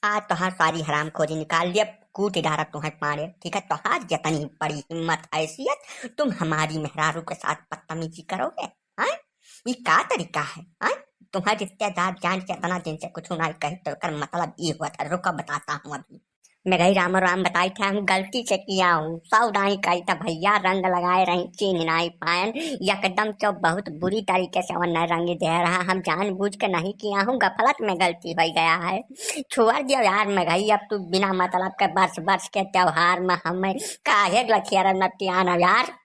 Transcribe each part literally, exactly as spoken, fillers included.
आज तोहार सारी हरामखोरी निकाल दिया, कूट डारा तुम्हें पाड़े, ठीक है? तोहार जितनी बड़ी हिम्मत, हैसियत, तुम हमारी मेहरारू के साथ बदतमीजी करोगे, हैं? ये का तरीका है, हैं? तुम्हारे रिश्तेदार जान के इतना दिन से कुछ नहीं कही, तो एकर मतलब ई हुआ था। रुको, बताता हूँ अभी। मैं गई राम राम बताई थे, हम गलती से किया हूँ, सौ दाई कही था भैया, रंग लगाए रही, चीन्ह नहीं पायन, एकदम तो बहुत बुरी तरीके से उन्हें रंग दे रहा, हम जानबूझ के नहीं किया हूँ, गफलत में गलती हो गया है, छोड़ दियो यार। मैं गई, अब तू बिना मतलब के बरस बरस के त्योहार में हमें काहे लखियार नतियान यार।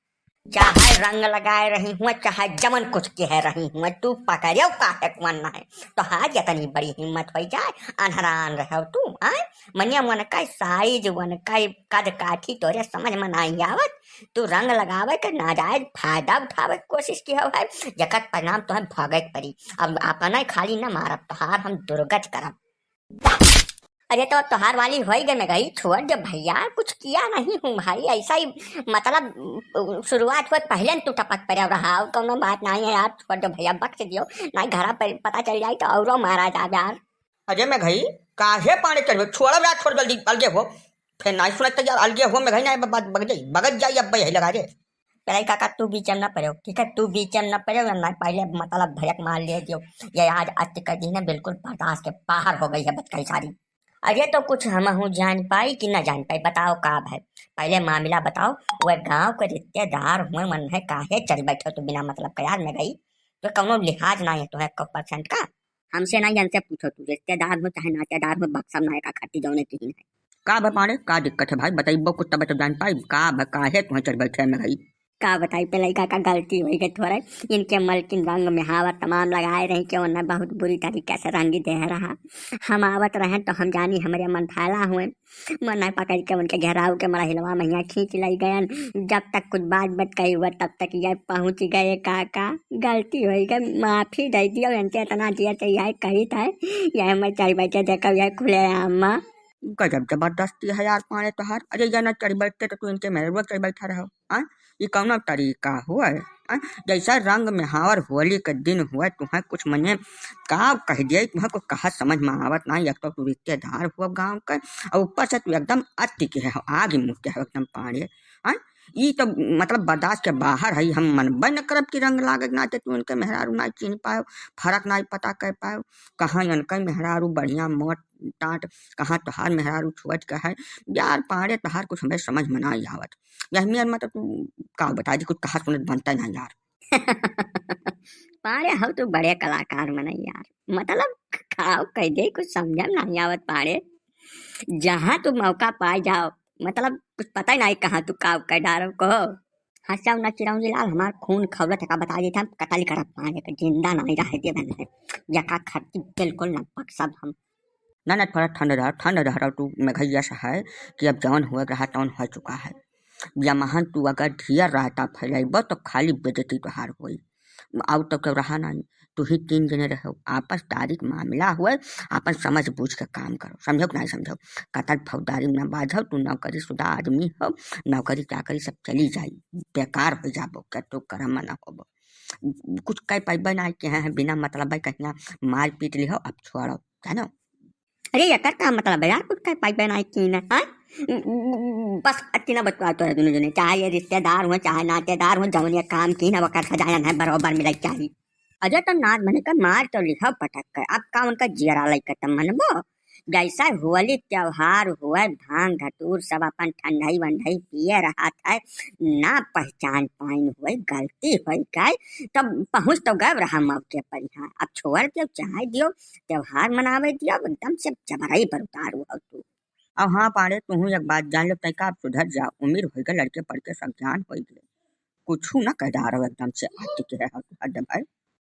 चाहे रंग लगाए रही हुए, चाहे जमन कुछ कह रही हुए, तू पकड़ियो काहे को नहीं? तोहार इतनी बड़ी हिम्मत हो जाए, अनहरान रहो तू, आय? मनिया, उनका size, उनका कद काठी तोरे समझ में नहीं आवत। तू रंग लगावे के नाजायज फायदा उठावे के कोशिश की हो है, जकर परिणाम तोहे भोगे के पड़ी। अब अपना खाली न मारब, तोहार हम दुर्गत करब। अरे तो तोहार वाली होई गए में गई, छोड़ दो भैया, कुछ किया नहीं हूँ भाई, ऐसा ही मतलब शुरुआत हुए पहले न तू टपक पड़े रहा, और कोनो बात नहीं है यार, छोड़ दो भैया, बख्श दियो, नहीं घरा पर पता चल जाए तो औरो मारा जाए यार। अरे में गई, काहे पाड़े चढ़बे, छोड़ब यार, छोड़ जल्दी, अलगे हो, फिर नहीं सुनत यार, अलगे हो में गई, नहीं ब-, ब-, बग जाई, बगत जाई, अब यही लगा दे। पेलाई काका, तू बीच में न पड़ो, ठीक है? तू बीच में न पड़ो, या ना पहले मतलब भड़क मार ले दियो। ये आज अति कर दी ना, बिल्कुल बर्दाश्त के बाहर हो गई है बतकही सारी। अरे तो कुछ हम हूँ जान पाई कि ना जान पाई, बताओ का है? पहले मामला बताओ। वह गांव के रिश्तेदार हुए, मन है काहे चढ़ बैठो तू बिना मतलब का यार? में गई तो कौनो लिहाज ना है तुम्हें को परसेंट का। हमसे नहीं, इनसे पूछो तू, रिश्तेदार हो चाहे नातेदार हो, बक्सब ना का खाती जौने की ही नहीं। का बा पाड़े, का दिक्कत है भाई? बताइबो कुछ तब तो जान पाई। का बा, काहे तुम्हें चढ़ बैठे में गई? का बताई, पेलाई काका, गलती होई गई थोड़े। इनके मलकिन रंग में हावा तमाम लगाए रही के उन्हें बहुत बुरी तरीके से रंगी दे रहा। हम आवत रहे तो हम जानी हमरे मन फैला हुए, मन नहीं पकड़ के उनके घेराव के मरहिलवा में यहाँ खींच लाई गयन। जब तक कुछ बात बत कही हुआ तब तक ये पहुँच गए काका। गलती होई गई, माफी दे दियो। इनके इतना जिया चाहिए कही था, यह मैं चढ़ बैठे देखो यह खुले आम। गजब जबरदस्ती है यार पाड़े तोहार। अरे या ना चढ़ बैठते तो तू इनके मेहरुआ चढ़ बैठा रहो, हाँ? ये कौनो तरीका हुआ है, हाँ? जैसा रंग में हावर होली के दिन हुआ, तुम्हें कुछ मने का कह दिया, तुम्हें कुछ कहा समझ में आवत ना। एक तो तू रिश्तेदार हुआ गांव के, और ऊपर से तू एकदम अति के है, आग ही मुँह के है एकदम पाड़े, हाँ? ई तो मतलब बर्दाश्त के बाहर है। हम मनबे न करब कि रंग लागे के नाते तू इनके मेहरारू ना चिन्ह पायो, फर्क ना पता कर पायो, कहाँ इनके मेहरारू बढ़िया मोट टाट, कहाँ तोहार मेहरारू छोट का है। यार पाड़े तोहार कुछ हमें समझ में ना आवत। यह मेर मतलब तू का बता दी, कुछ कहा सुनत बनता ना यार। पाड़े हो तू बड़े कलाकार मने यार, मतलब खाओ कह दे, कुछ समझ में नहीं आवत पाड़े। जहाँ तू मौका पाए जाओ, मतलब कुछ पता ही नहीं कहाँ तू का कह डारो को। हंसाऊ ना चिरौंजी लाल, हमार खून खौलत है का बता देता, हम कतल करब पाड़े के, जिंदा नहीं रह देबे नहीं। यका खट्टी बिल्कुल न बख्शब हम। ना ना, थोड़ा ठंड रह, ठंड रह रहा तू, मेघैया से है कि अब जौन हुए के रहा तौन हो चुका है। या महन तू अगर ढेर रायता फैलाइबो तो खाली बेइज्जती तोहार होई। और तो क्यों रहा नहीं, तू ही तीन जने रहो, आपस तारीख मामला हुए, आपन समझ बूझ के काम करो, समझो कि नहीं समझो? कतल फौजदारी में ना बाझो, तू नौकरी शुदा आदमी हो, नौकरी चाकरी सब चली जाई, बेकार हो जाबो, क्या तू करम ना होबो। कुछ कह पाइबे ना कि हैं, बिना मतलब है कहिया मार पीट लिहो, अब छोड़ो, जानो। अरे एकर का मतलब है यार, कुछ कह पाइबे ना कि ना, हाँ? बस अति ना बतवा तो है दोनों जने, चाहे ये रिश्तेदार हो, चाहे नातेदार हो, जौन ये काम की ना, वकर सजाया ना बराबर मिले चाहिए। अरे तो नाथ मने का मार तो लिखा पटक कर, अब का उनका जियरा लइका तब मनबो? जैसा होली त्योहार हुए, भांग धतूर सब अपन ठंडाई वंडाई पिए रहत है, ना पहचान पाइन हुए, गलती हो गए, तब पहुँच तो गए रहा मौके पर। यहाँ अब छोड़ दियो, चाहे दियो, त्योहार मनावे दियो, एकदम से जबरई पर उतारू हो तू। अब हाँ पाड़े, तू एक बात जान लो, तैका अब सुधर जा, उम्र हो गए, लड़के पढ़ के सब ज्ञान हो गए, कुछ ना कह डारो, एकदम से हट के रहो, हद भाई।